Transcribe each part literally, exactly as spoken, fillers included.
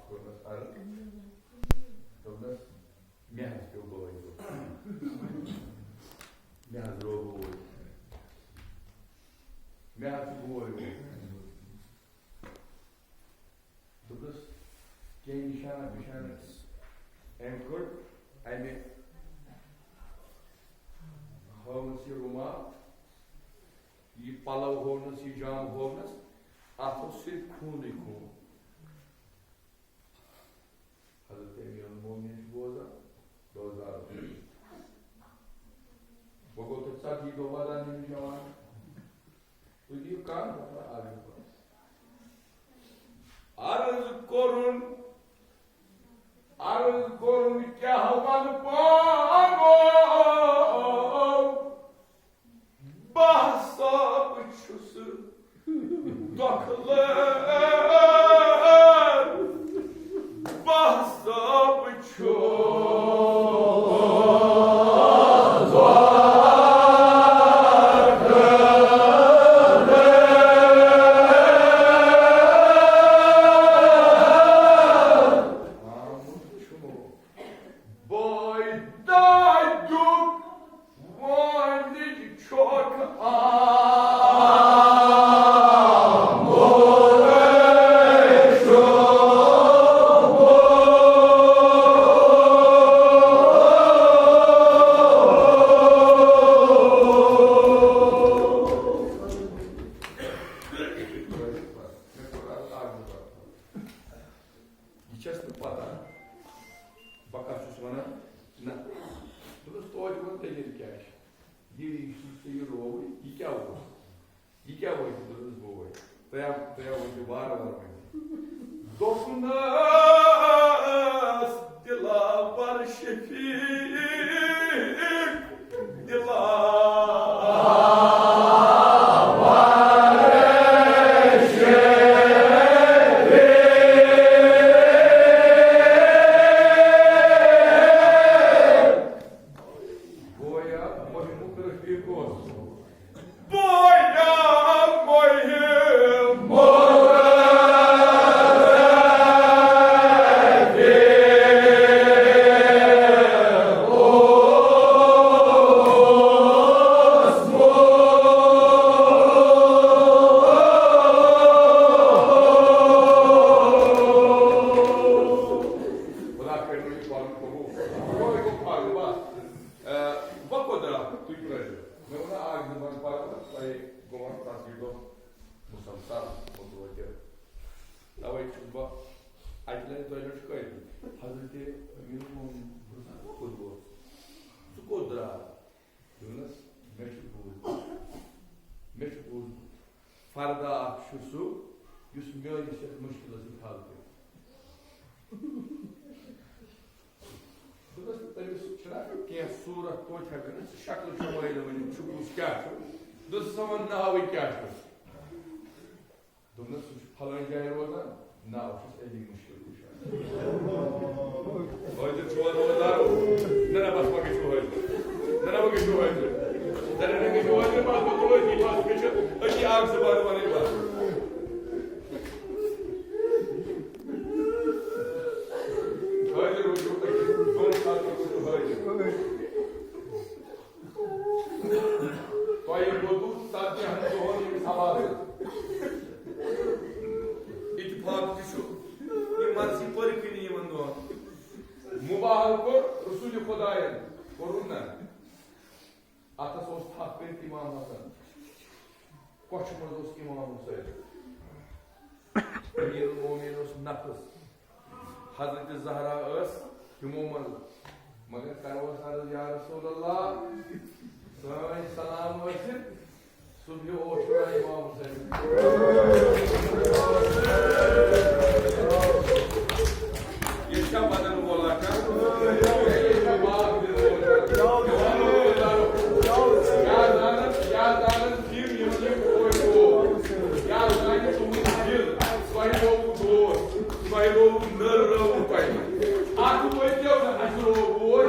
کوٚرنَس عرض، دوٚپنَس، "مےٚ حظ پیوٚو بٲے بوٚڑ۔ مےٚ حظ درٛاو بوے۔ مےٚ حظ چھُ بوے بوٚڑ۔" دوٚپنَس، "کینٛہہ نِشانہ وِشانہ؟" أمۍ کوٚڑ اَمہِ ہٲونَس یہِ رُمال، یہِ پَلَو ہوونَس، یہِ جامہٕ ہوونَس، اَتھ اوس صرف خوٗنٕے خوٗن۔ حضرت امیر المومنین چھُ بوزان، بوزان۔ وۄنۍ گوٚو تۄہہِ ژتجی دۄہ ودان یِم جوان۔ تُہۍ دِیِو کَن، مطلب، عرض کوٚرُن۔ عرض کوٚرُن، کیٛاہ وَنہٕ پانو؟ بہٕ ہسا چھُس دۄکھٕ لٲر، بہٕ ہسا چھُس بٲے دادیُک وٲنِج چھُکھ آمُت۔ یہِ چھَس نہٕ پَتہ، بہٕ کَتھ چھُس وَنان۔ نہ، دوٚپمَس، توتہِ وَن دٔلیٖل کیٛاہ چھِ؟ یہِ ریٖشہِ یُس ژےٚ یہِ رووُے، یہِ کیٛاہ اوس؟ یہِ کیٛاہ وَنہِ؟ دوٚپمَس، بوے، تۄہہِ آو، تۄہہِ آو وۄنۍ وارٕ وارٕ وَنہِ۔ دوٚپنَس، دِلاوَر شفیق، دِلاوَر شفیق۔ گویا مُحِبُک رفیق اوس۔ بویا مُحِب خدا کٔرِنو یہِ پَنُن قبوٗل۔ یِہوٚے گوٚو پَرُن، بَس۔ اَ، وۄنۍ کوٚت درٛاو؟ تُہۍ پرٛٲرِو۔ مےٚ ووٚن، اَکھ زٕ بَنٛد پَرو، تۄہہِ گوٚو وۄنۍ ژَتجی دۄہ مُسَلسَل مُتوٲتِر۔ تَوَے چھُس بہٕ اَکہِ لَٹہِ، دۄیہِ لَٹہِ شِکایت۔ حضرت امیٖر المومنین، بہٕ زانہٕ وۄنۍ کوٚت گوٚو۔ ژٕ کوٚت درٛاو؟ دوٚپنَس، مےٚ چھُ بوٗزمُت، مےٚ چھُ بوٗزمُت، فردا اکھ چھُ سُہ، یُس میٲنِس یَتھ مُشکِلَس سۭتۍ حل کَرِ۔ دوٚپنَس، تٔمِس چھُنہ کینٛہہ صوٗرت توتہِ ہٮ۪کان، شکلہٕ شمٲیلہٕ ؤنِتھ چھُ کُس کیٛاہ چھُ۔ دوٚپنَس، ژٕ وَن ناوٕے کیٛاہ چھُ۔ دوٚپنَس، "سُہ چھُ فلٲنۍ جایہِ روزان؟" "نہ، بہٕ چھُس علی مُشکِل کُشا۔" حٲضِر چھُوا روزدار؟ نہ، نہ، بس، وۄنۍ گٔژھِو حٲضِر۔ نہ، نہ، وۄنۍ گٔژھِو حٲضِر۔ نہ، نہ، نہ، گٔژھِو حٲضِر، بس، بہٕ تُلو أتی، بس، مےٚ چھِ أتی اکھ زٕ بار وَنٕنۍ، بس۔ حٲضِر روٗزِو، أکِس دۄن ساعتن روٗزِو حٲضِر۔ تۄہہِ ووتوٕ ژتجی ہن دۄہن ییٚمِس حوالہٕ۔ اتفاق تہِ چھُ، یہِ مرضی پٔرۍ کُنہِ یِمن دۄہن۔ مُباہل کوٚر رسول خداین، کوٚرُن نہ۔ اتھس اوس تھپھ کٔرِتھ امام حسن، کۄچھِ منٛز اوس امام حسین۔ امیر المومنین اوس نفس۔ حضرت زہرا ٲس یِمو منٛز۔ مگر کرو أسۍ عرض، یا رسول اللہ، سٲنۍ سلام ٲسِتھ صبحِ عاشورا امام حسین۔ یہِ چھا بدن وولا کانٛہہ؟ یہِ چھا باغ دِل وول کانٛہہ؟ کیٛاہ زانن، کیٛاہ زانن تِم، یِم یہِ بوے وول؟ کیٛاہ زانہِ تُہُنٛد دِل؟ تۄہہِ رووُ دود، تۄہہِ رووُ نٔر، رٲوٕو تۄہہِ۔ اَتھ ؤنۍزیو نہٕ اَسہِ روو بوے،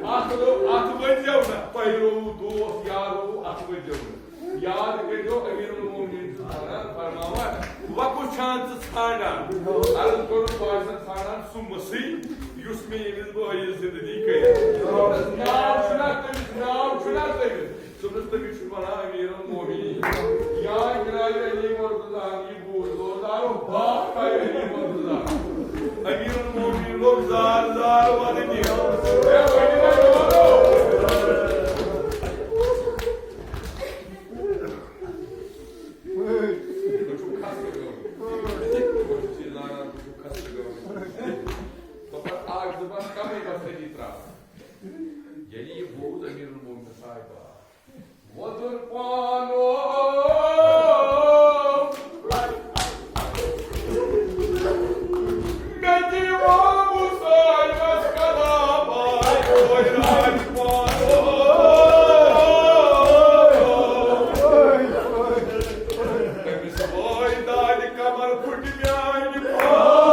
اَتھ رو-، اَتھ ؤنۍزیو نہٕ تۄہہِ رووُ دوس، یار رووُ، اَتھ ؤنۍزیو نہٕ۔ یاد کٔرۍزیو، امیر المومنین چھُ ونان، فرماوان، وۄنۍ کُس چھان ژٕ ژھانڈان؟ عرض کوٚرُن، بہٕ چھُس ژھانڈان سُہ مٔسٕے، یُس مےٚ ییٚمِس بٲیِس زِندگی کٔرِتھ۔ ناو چھُنہ تٔمِس، ناو چھُنہ تٔمِس۔ دوٚپنَس، تٔمِس چھُ وَنان امیر المومنین۔ یا جناب علی مرتضیٰ، یہِ بوٗز، لوگ زارو باپ کا علی مرتضیٰ۔ امیر المومنین لوگ زار زار وَنٕنہِ۔ اے، ؤنِو وۄنۍ، ؤنِو۔ تُہۍ چھِو خستہٕ گٲمٕتۍ۔ بہٕ چھُس یہِ زانان، تُہۍ چھِو خستہٕ گٲمٕتۍ۔ دوٚپُن، اَکھ زٕ بَس کَمٕے بَس أتی ترٛاو۔ ییٚلہِ یہِ بوٗز، أمیٖر المومنیٖنَس آے باو۔ وۄدُر پانو، مےٚ دِیِو مسٲلمَس کلام، آے اوے راج پانو۔ تٔمِس وٲے دادِ کمر پھٕٹۍ میانہِ پاے۔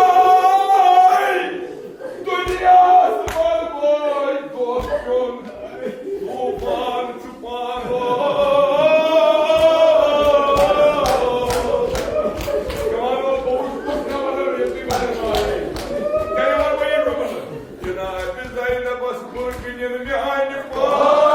آے دُنیاہَس منٛز وٲے دۄہ پیوٚن، طوفان چھُ پانو۔ جوانو، بہٕ وُچھٕ کُس نمبر ییٚتہِ بَنہِ والے۔ کیٛاہ وَنہٕ بہٕ یہِ جملہٕ؟ جناب زینبس بُرکِنٮ۪ن میانہِ پاے۔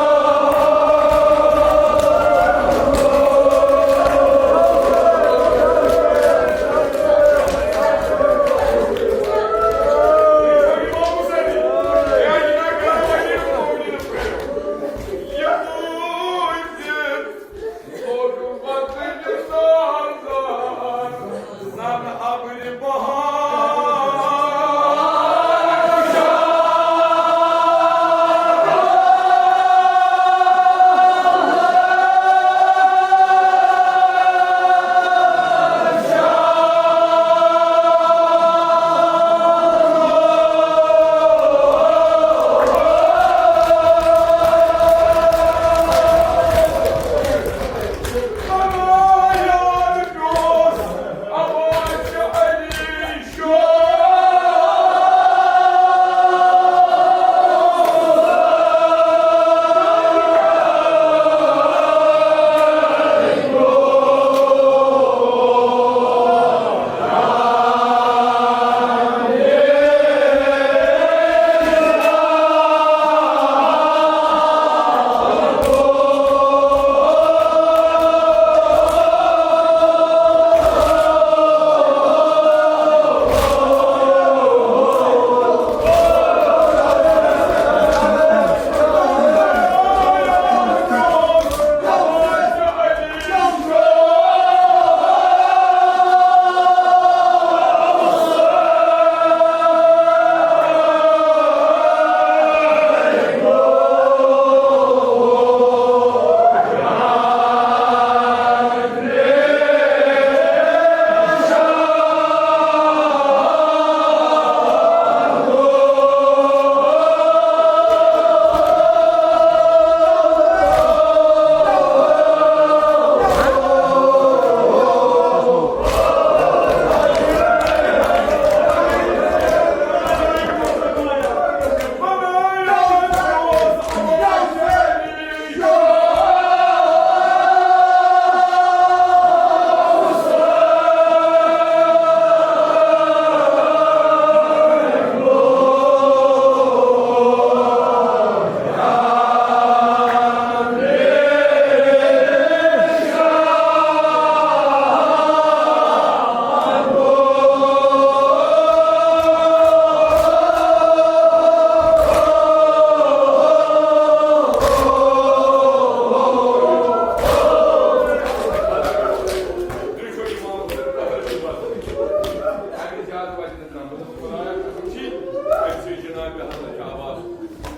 جناب حضرت عباس،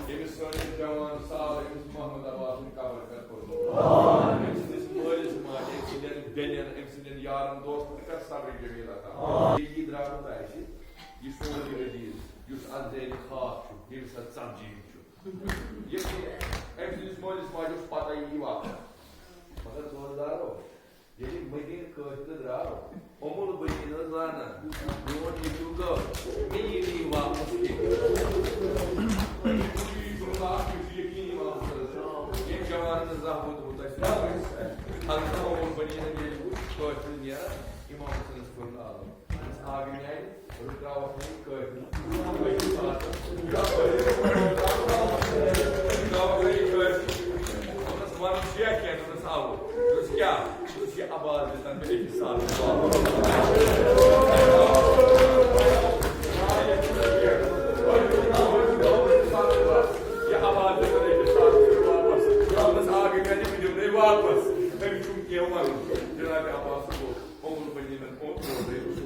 ییٚمِس سٲنِس جوان سال، أمِس محمد عباس سُنٛد قبر کر پُر۔ أمۍ سٕنٛدِس مٲلِس ماجہِ، أمۍ سٕنٛدٮ۪ن بیٚنٮ۪ن، أمۍ سٕنٛدٮ۪ن یارن دوستن کر صبر جمیل عطا۔ یہِ درٛاو نہٕ اَسہِ، یہِ سون یہِ عزیز، یُس اَتھ زیرِ خاص چھُ، ییٚمِس اَتھ ژمجی چھُ۔ یہِ أمۍ سٕنٛدِس مٲلِس ماجہِ اوس پتہ یہِ یی واپس۔ مگر دوستدارو، ییٚلہِ مدیٖنہٕ قٲفلہٕ درٛاو، اُم البنیٖن ٲس زانان، میون نیٚچوٗ گوٚو۔ امام حسینس کوٚرُن عالم۔ اہن حظ، آ گٔے میانہِ، رُکراوَکھ نہٕ یہِ کٲفی۔ دوٚپنَس، وَن شیخ کیٛاہ؟ دوٚپنَس، آوُ۔ دوٚپُس، کیٛاہ؟ دوٚپُس، یہِ عباس دِتَن مےٚ أکِس ساتہٕ۔ یہِ عباس دِتَن أکِس ساتہٕ واپس۔ دوٚپنَس، آ گٔے میانہِ، مےٚ دِمنَے واپس۔ أمِس چھُم کینٛہہ وَنُن۔ جناب عباس گوٚو۔ کۄنٛگُر بٔنیٖنَن اوٚت روزٕے۔